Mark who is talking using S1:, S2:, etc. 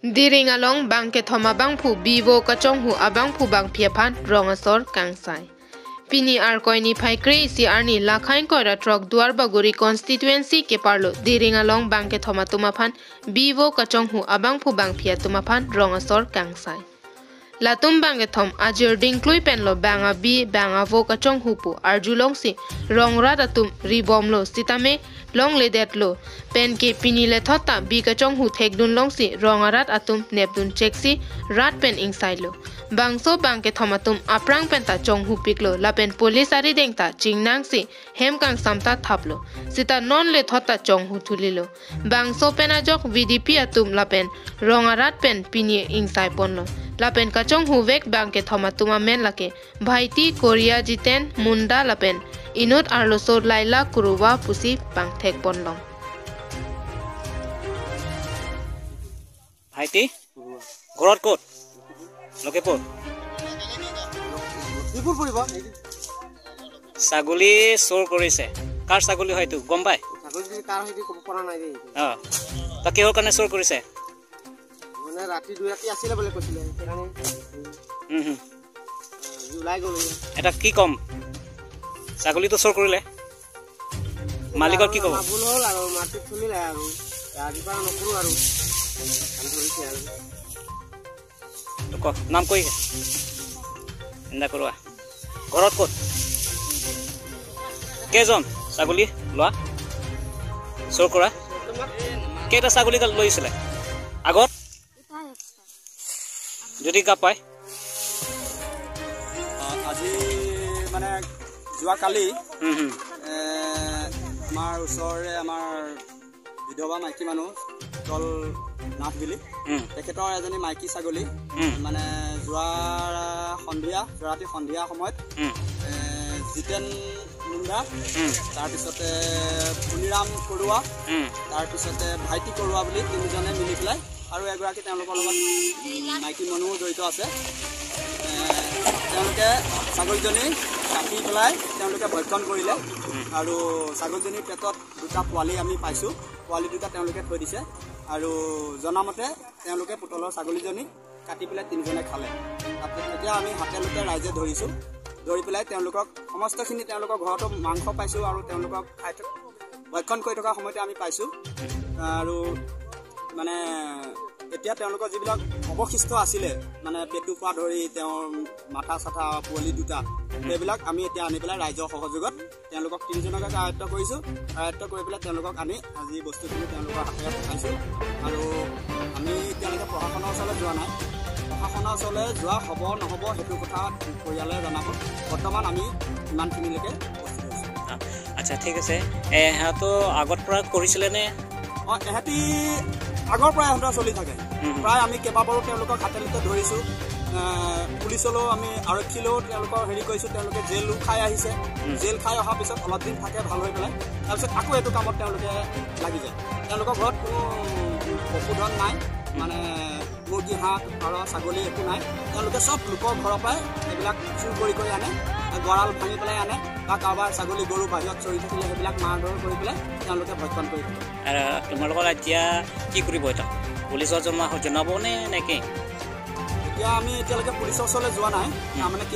S1: Diring along bang ke thoma bang phu bivo kachong hu abang phu bang phia phan rong asor kangsai. Pini ar koini phaikre si arni lakhain koira truck Duarbaguri constituency ke parlo diring along bang ke thoma tuma phan bivo kachong hu abang phu bang phia tuma phan rong asor kangsai. Latum bang ke thom ajur dingklui penlo banga bi banga vo kachong hu pu arjulong si rong rat atum ribom lo sitame long le det lo pen ke pini le thota bi kachong hu thekdun long si rong arat atum nepdun cheksi rat pen inside lo bangso bang ke thomatum aprang pen ta chong hu piklo lapen police ari dengta chingnang si hemkang samta thaplo sita non le thota chong hu thulilo bangso penajok VDP atum lapen rong arat pen pini inside ponlo lapen kachong hu vek bang ke thomatuma men lake bhaiti Korea jiten munda lapen inut arlo sor laila kuruwa pusi bang thek ponlong.
S2: ভাইটি ঘৰত ক'ত? লক্ষীপুৰ। ছাগলী চোৰ কৰিছে, কাৰ ছাগলী হয় এইটো গম পাই? অঁ, ত কিহৰ কাৰণে চোৰ কৰিছে? এটা কি ক'ম, ছাগলীটো চোৰ কৰিলে মালিকৰ কি ক'ব? নাম কৈ চিন্তা কৰোৱা। ঘৰত ক'ত কেইজন ছাগলী লোৱা চোৰ কৰা? কেইটা ছাগলী লৈছিলে আগত যদি গা পায়?
S3: আজি মানে যোৱাকালি আমাৰ ওচৰৰে আমাৰ বিধৱা মাইকী মানুহ দল নাথ বুলি, তেখেতৰ এজনী মাইকী ছাগলী মানে যোৱা সন্ধিয়া ৰাতি সন্ধিয়া সময়ত জিতেন মুণ্ডা, তাৰপিছতে পুনিৰাম কৰোৱা, তাৰপিছতে ভাইটি কৰোৱা বুলি তিনিজনে মিলি পেলাই আৰু এগৰাকী তেওঁলোকৰ লগত মাইকী মানুহো জড়িত আছে, তেওঁলোকে ছাগলীজনী কাটি পেলাই তেওঁলোকে ভক্ষণ কৰিলে। আৰু ছাগলীজনীৰ পেটত দুটা পোৱালি আমি পাইছোঁ, পোৱালি দুটা তেওঁলোকে থৈ দিছে। আৰু জনামতে তেওঁলোকে পুতলৰ ছাগলীজনী কাটি পেলাই তিনিজনে খালে। তাৰপিছত এতিয়া আমি হাতে লোতে ৰাইজে ধৰিছোঁ, ধৰি পেলাই তেওঁলোকক সমস্তখিনি তেওঁলোকৰ ঘৰতো মাংস পাইছোঁ আৰু তেওঁলোকক খাই ভক্ষণ কৰি থকা সময়তে আমি পাইছোঁ। আৰু মানে এতিয়া তেওঁলোকৰ যিবিলাক অৱশিষ্ট আছিলে, মানে পেটু পৰা ধৰি তেওঁৰ মাথা চাথা পোৱালি দুটা, সেইবিলাক আমি এতিয়া আনি পেলাই ৰাইজৰ সহযোগত তেওঁলোকক তিনিজনকে আয়ত্ব কৰিছোঁ। আয়ত্ব কৰি পেলাই তেওঁলোকক আনি আজি বস্তুখিনি তেওঁলোকৰ হাতেৰে পঠাইছোঁ। আৰু আমি এতিয়ালৈকে প্ৰশাসনৰ ওচৰলৈ যোৱা নাই, প্ৰশাসনৰ ওচৰলৈ যোৱা হ'ব নহ'ব সেইটো কথা পৰিয়ালে জনাব। বৰ্তমান আমি ইমানখিনিলৈকে উপস্থিত হৈছোঁ।
S2: আচ্ছা ঠিক আছে। সিহঁতো আগৰ পৰা কৰিছিলে নে?
S3: অঁ, এহেঁতি আগৰ পৰাই ইহঁতৰ চলি থাকে। প্ৰায় আমি কেইবাবাৰো তেওঁলোকক হাতে লোতে ধৰিছোঁ, পুলিচলৈও আমি আৰক্ষীলৈও তেওঁলোকৰ হেৰি কৰিছোঁ, তেওঁলোকে জেলো খাই আহিছে। জেল খাই অহাৰ পিছত অলপ দিন থাকে ভাল হৈ পেলাই, তাৰপিছত আকৌ এইটো কামত তেওঁলোকে লাগি যায়। তেওঁলোকৰ ঘৰত কোনো পশুধন নাই, মানে মুৰ্গী হাঁহ পাৰ ছাগলী একো নাই। তেওঁলোকে চব লোকৰ ঘৰৰ পৰাই এইবিলাক চুৰ কৰি কৰি আনে, গঁৰাল ভাঙি পেলাই আনে বা কাৰোবাৰ ছাগলী গৰু বাহিৰত চৰি থাকিলে সেইবিলাক মাৰ ধৰ কৰি পেলাই তেওঁলোকে ভক্ষণ কৰি থাকে।
S2: তোমালোকৰ এতিয়া কি কৰিব? এতিয়া পুলিচত জনাব নে নেকি?
S3: এতিয়া আমি এতিয়ালৈকে পুলিচৰ ওচৰলৈ যোৱা নাই, তাৰমানে কি